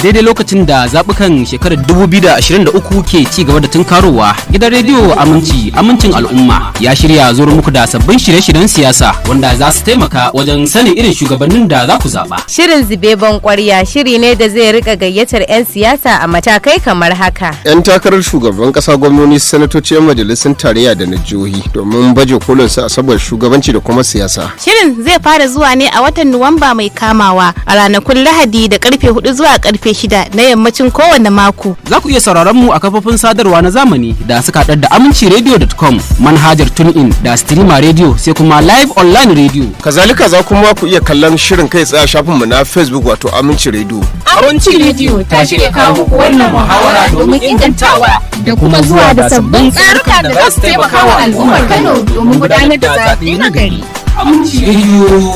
Daidai lokacin da zaɓukan shekarar 2023 ke ci gaba da tunkarowa, gidan rediyo Aminci, amincin al'umma, ya shirya zuwa muku da sabbin shirye-shiryen siyasa wanda za su taimaka wajen sanin irin shugabannin da za ku zaɓa. Shirin zube ban ƙwarya shiri ne da zai rika gayyatar 'yan siyasa a matakai kamar haka. 'Yan takarar shugaban kasa, gwamnoni, sanatoci, 'yan majalisun tarayya da na jihohi domin baje kolin su a saboda shugabanci da kuma siyasa. Shirin zai fara zuwa ne a watan Nuwamba mai kamawa a ranakun Lahadi da karfe 4 zuwa karfe 6 na yammacin kowane mako. Za ku iya sauraron mu a kafofin sadarwa na zamani da suka haɗar da aminciradio.com, manhajar TuneIn da Streamer Radio, sai kuma live online radio. Kazalika, za kuma ku iya kallon shirin kai tsaye a shafinmu na Facebook, wato Aminci Radio. Aminci Radio ta shirya kawo muku wannan muhawara domin ingantawa da kuma zuwa da sabbin tsaruka da za su taimaka wa al'ummar Kano domin gudanar da zaɓe na gari. Aminci Radio.